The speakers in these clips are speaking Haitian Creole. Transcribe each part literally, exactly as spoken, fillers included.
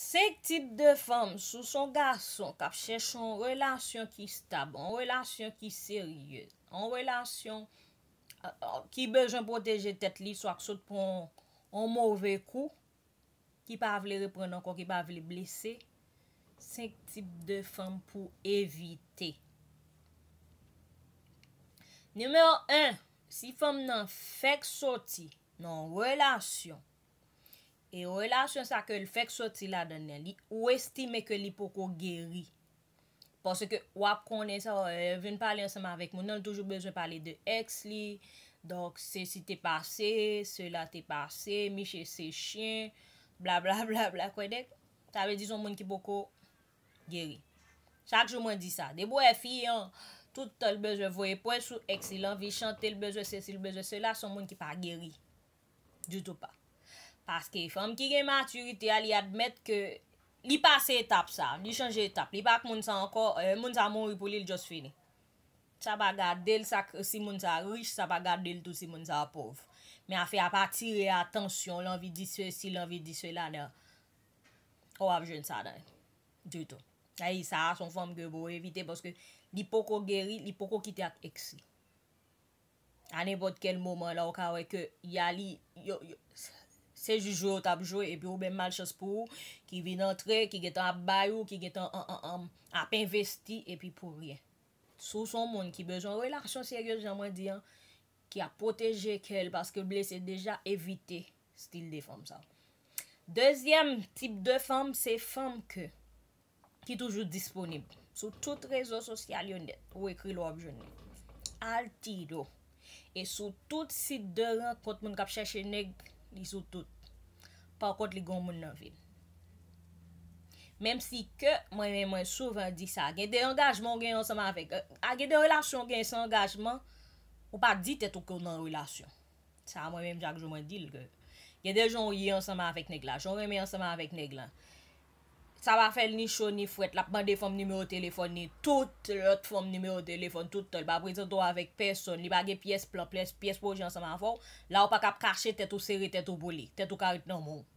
Senk tip de fanm. Si w se yon gason k ap chèche yon relasyon ki stab, yon relasyon ki serye, yon relasyon, euh, euh, ki bezwen pwoteje tèt li, swa k sot pran yon, yon move kou, ki pa vle reprann ankò, ki pa vle blese, senk tip de fanm pou evite. Nimewo en, si fanm nan fèk soti nan yon relasyon, e relasyon sa ke l fèk soti ladan l, li, ou estime ke li poko geri. Paske w ap konnen sa, euh, vin pale ansanm avèk moun nan, l toujou bezwen pale de ex li. Donk, sesi te pase, sela te pase, miche se chen, bla, bla, bla, bla, kwè dèk. Sa vle di se yon moun ki poko geri. Chak jou mwen di sa. Depi w wè fi an, tout tan l bezwen voye pwen sou ex li, l anvi chante, l bezwen sesi, l bezwen sela, se yon moun ki pa geri. Ditou pa. Paske fanm ki gen matirite a, li admèt ke li pase etap sa, li chanje etap. Li pa ak moun sa ankò, eh, moun sa mouri pou li, l just fini. Sa pa gade l, sa, si moun sa rich, sa pa gade l tou si moun sa pòv. Men afè a pa tire atansyon, l anvi di sesi, l anvi di sela, nan. Ou ap jwenn sa nan. Ditou. Ay, sa a se yon fanm ke pou evite paske li poko geri, li poko kite ak ex li. A nenpòt kèl moman la, ou ka wè ke y a li, yo, yo, se jis jwe yo t ap jwe, epi ou menm malchans pou ou, ki vin antre, ki gentan ap bay ou, ki gentan an, an, an, ap envesti, epi pou ryen. Si w se yon moun ki bezwen relasyon serye, jan mwen di an, ki ap pwoteje kè l paske l blese deja, evite stil de fanm sa. Dezyèm tip de fanm, se fanm ke ki toujou disponib sou tout rezo sosyal yo nèt. Ou ekri l, w ap jwenn li. Al tiro. E sou tout sit de rankont, moun k ap chèche nèg, li sou tout. Pa kont, li gon moun nan vi l. Menm si ke, mwen menm, mwen souvan di sa, gen de angajman w gen ansanm avèk, a, gen de relasyon w gen san angajman, ou pa di tèt ou ke w nan relasyon. Sa, mwen menm, chak jou, mwen di l ke gen de jan w ye ansanm avèk nèg la, jan w renmen ansanm avèk nèg la. Sa pa fè l ni cho ni frèt, l ap mande fanm nimewo telefòn li, tout lòt fanm nimewo telefòn, tout tan, l pa prezante w avèk pèsòn, li pa gen pyès plan, pyès, pyès pwojè ansanm avè w. La, ou pa ka ap kache tèt ou, sere tèt ou pou li, tèt ou ka ret nan men w.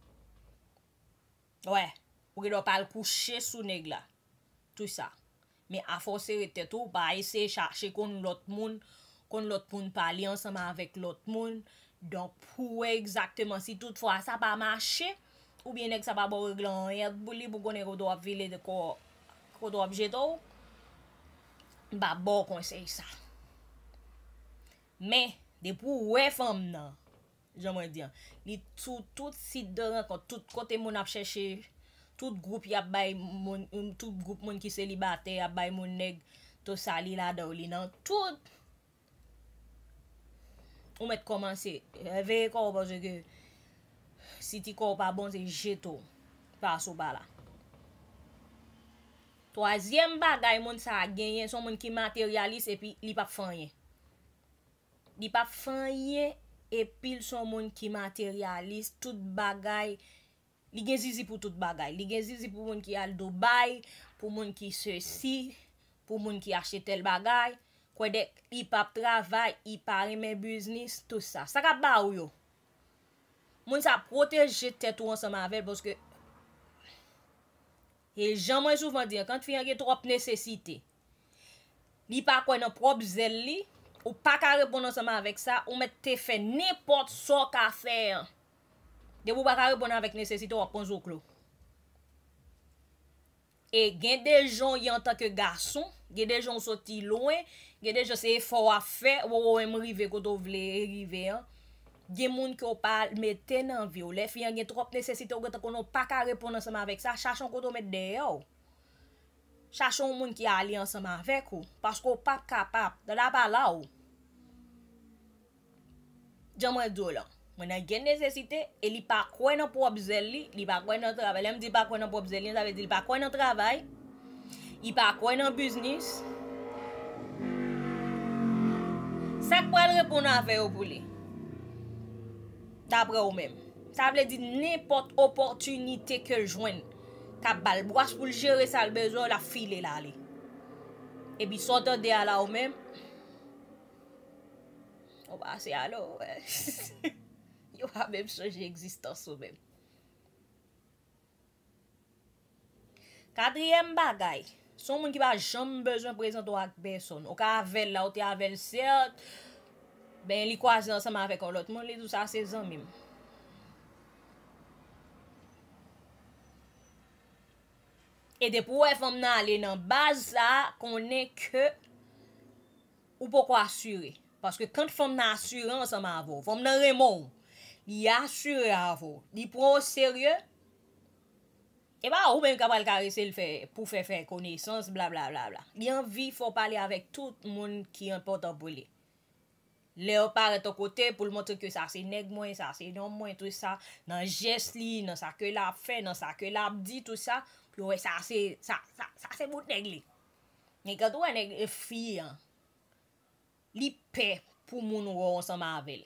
Wè, ou gen dwa pa al kouche sou nèg la. Tou sa. Men afè w sere tèt ou, pa eseye chache konn lòt moun, konn lòt moun pale ansanm avèk lòt moun. Donk, pou w wè egzakteman si toutfwa sa pa mache, oubyen nèg sa pa ba w règle anyen pou li, pou konnen kote w ap vile, kote w ap jete w, m pa ba w konsèy sa. Men, depi w wè fanm nan, jan mwen di an, li sou tout sit de rankont, tout kote moun ap chèche, tout gwoup y ap bay moun, tout gwoup moun ki selibatè, y ap bay moun nèg, tou sa li ladan w, li nan tout. Ou mèt kòmanse, eh, veye kò w, paske si ti kò w pa bon, se jete w, pase w pa la. Twazyèm bagay moun sa a genyen, se yon moun ki materyalis epi li p ap fè anyen. Li p ap fè anyen, epi l se yon moun ki materyalis, tout bagay, li gen zizi pou tout bagay. Li gen zizi pou moun ki al Dubai, pou moun ki sesi, pou moun ki achte tèl bagay. Kwè dèk, li p ap travay, li pa renmen biznis, tou sa. Sa k ap ba ou yo? Moun sa pwoteje tèt ou ansanm avè l, paske, e jan mwen souvan di an, kan fi an gen twòp nesesite, li pa kwè nan pwòp zèl li, ou pa ka reponn ansanm avèk sa, ou mèt te fè nenpòt sa w ka fè an. Depi w pa ka reponn avèk nesesite, w ap pran zoklo. E gen de jan w ye antanke gason, gen de jan w soti lwen, gen de jan se efò w ap fè, w, w menm rive kote w vle rive an. Gen moun ke w pa mete nan vi w. Lè fi an gen twòp nesesite, ou gentan konnen w pa ka reponn ansanm avèk sa, chache yon kote w met dèyè w. Chache yon moun ki ale ansanm avèk ou, paske w p ap kapab, dada pa la w. Jan mwen di w lan, moun nan gen nesesite e li pa kwè nan pwòp zèl li, li pa kwè nan travay. Lè m di li pa kwè nan pwòp zèl li, sa vle di li pa kwè nan travay, li pa kwè nan biznis. Sa k pral reponn avè yo pou li? Daprè ou menm. Sa vle di nenpòt opòtinite ke l jwenn k ap ba l bwas pou l jere sa l bezwen, l ap file l ale. Epi sa w tande a la ou menm, ou pase ale, ou wè. Yo pa menm sonje egzistans ou menm. Katriyèm bagay, se yon moun ki pa janm bezwen prezante w ak pèsonn. Ou ka avè l la, ou te avè l, sèt, ben, li kwaze ansanm avèk yon lòt moun, li di w sa se zanmi m. E depi w wè fanm nan ale nan baz sa, konnen ke ou poko asire. Paske kan fanm nan asire ansanm avè w, fanm nan renmen w, li asire avè w, li pran w serye, e pa ou menm k ap al karese l fè, pou fè, fè konesans, bla, bla, bla, bla. Li anvi fè w pale avèk tout moun ki enpòtan pou li. Lè yo parèt yon kote pou l montre ke sa se nèg mwen, sa se nonm mwen, tout sa, nan jès li, nan sa ke l ap fè, nan sa ke l ap di, tout sa, pou yo wè sa se, sa, sa, sa se bout nèg li. Men kan ou wè nèg, e, fi an, li pè pou moun wè w ansanm avè l.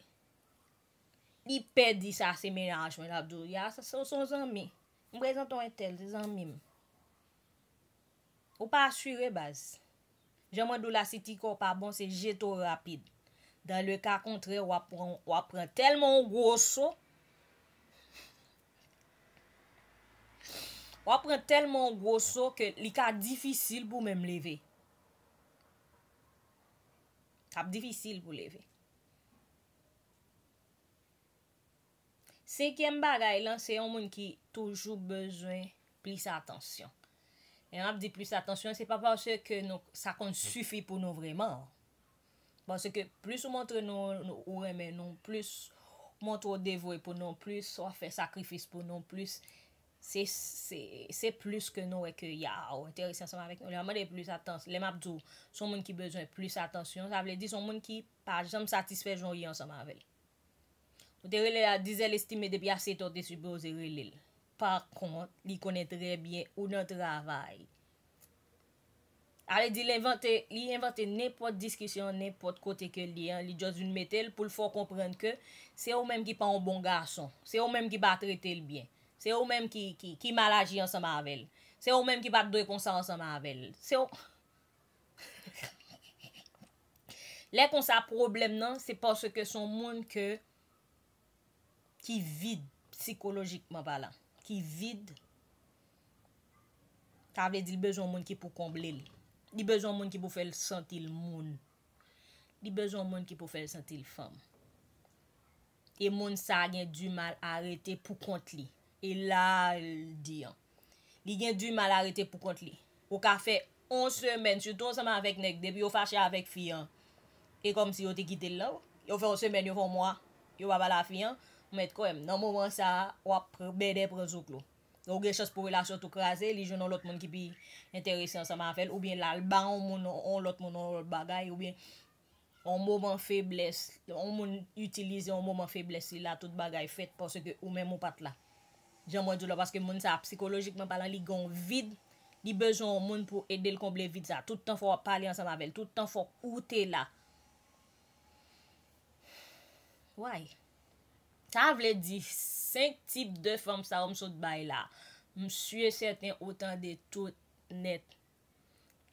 Li pè di sa se mennaj mwen, l ap di w, ya, sa, sa, se yon zanmi. M prezante w entèl, se zanmi m. Ou pa asire, baz. Jan mwen di w la, si ti kò w pa bon, se jete w rapid. Dans le cas contraire, w ap pran, w ap pran tèlman yon gwo so, w ap pran tèlman yon gwo so ke li ka difisil pou w menm leve. K ap difisil pou w leve. Senkyèm bagay lan, se yon moun ki toujou bezwen plis atansyon. Lè m ap di plis atansyon, se pa paske nou, sa konn sifi pou nou vrèman. Paske plis ou montre nou, nou, ou renmen nou, plis ou montre w devwe pou nou, plis w ap fè sakrifis pou nou, plis se, se, se plis ke nou wè ke, ya, ou enterese ansanm avèk nou. Lè m mande plis atansyon, lè m ap di w, se yon moun ki bezwen plis atansyon, sa vle di se yon moun ki pa janm satisfè jan w ye ansanm avè l. Ou te rele l a dizè l estime depi a setè w te sipoze rele l. Pa kont, li konnen trè byen ou nan travay. A vle di, li envante, li envante nenpòt diskisyon, nenpòt kote ke l ye an, li just vin mete l pou l fè w konprann ke se ou menm ki pa yon bon gason, se ou menm ki pa trete l byen, se ou menm ki, ki, ki mal aji ansanm avè l, se ou menm ki pa t dwe konsa ansanm avè l, se ou, lè konsa, pwoblèm nan, se paske se yon moun ke, ki vid, sikolojikman palan, ki vid, sa vle di l bezwen yon moun ki pou konble l. Li bezwen yon moun ki pou fè l santi l moun. Li bezwen yon moun ki pou fè l santi l fanm. E moun sa gen dimal a rete pou kont li. E la l di an. Li gen dimal a rete pou kont li. Ou ka fè yon semèn, sitou ansanm avèk nèg, depi yo fache avèk fi an, e kòmsi yo te kite l la. Yo fè yon semèn, yo fè yon mwa, yo pa pale a fi an. Ou mèt kwè m, nan moman sa a, w ap pr-, bèdè pran zoklo. Ou gen chans pou relasyon tou kraze, li jwenn yon lòt moun ki pi enterese ansanm avè l, oubyen l al ba yon moun, yon lòt moun, yon lòt bagay, oubyen yon moman feblès, yon moun itilize yon moman feblès li la, tout bagay fèt paske ou menm ou pa t la. Jan mwen di w la, paske moun sa a, sikolojikman palan, li gen yon vid, li bezwen yon moun pou ede l konble vid sa. Tout tan fò w ap pale ansanm avè l, tout tan fò ou te la. Why? Sa vle di, senk tip de fanm sa yo m sot bay la, m si e sèten ou tande tout nèt.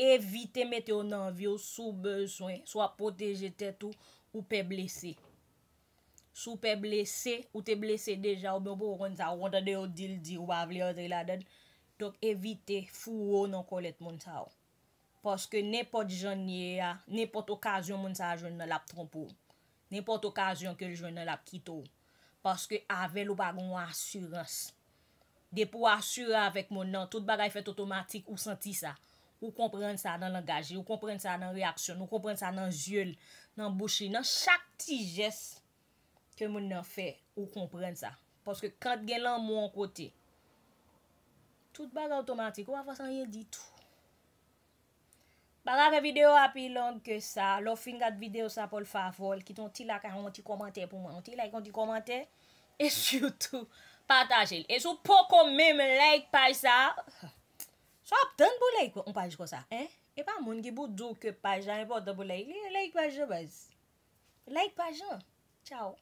Evite mete yo nan vi w si w bezwen, si w ap pwoteje tèt ou, ou pè blese. Si w pè blese, ou te blese deja, oubyen w poko konn sa, ou konn tande yo di l di, ou pa vle antre ladan l. Donk, evite foure w nan kòlèt moun sa yo. Paske nenpòt jan l ye a, nenpòt okazyon moun sa a jwenn nan, l ap twonpe w. Nenpòt okazyon ke l jwenn nan, l ap kite w. Paske avè l, ou pa gen yon asirans. Depi w asire avèk moun nan, tout bagay fèt otomatik, ou santi sa. Ou konprann sa nan langaj li, ou konprann sa nan reyaksyon l, ou konprann sa nan zye l, nan bouch li, nan chak ti jès ke moun nan fè, ou konprann sa. Paske kan gen lanmou yon kote, tout bagay otomatik, ou pa fòs anyen ditou. Pa ka fè videyo a pi long ke sa. Lè w fin gad videyo sa, por favor, kite yon ti like, yon ti kòmantè pou mwen. Yon ti like, yon ti kòmantè. E sitou, pataje l. E si w poko menm like paj sa, sa w ap tann pou like yon paj konsa, en? E pa moun ki pou di w ke paj la enpòtan pou like. Li like paj la, baz. Like paj la. Tchao.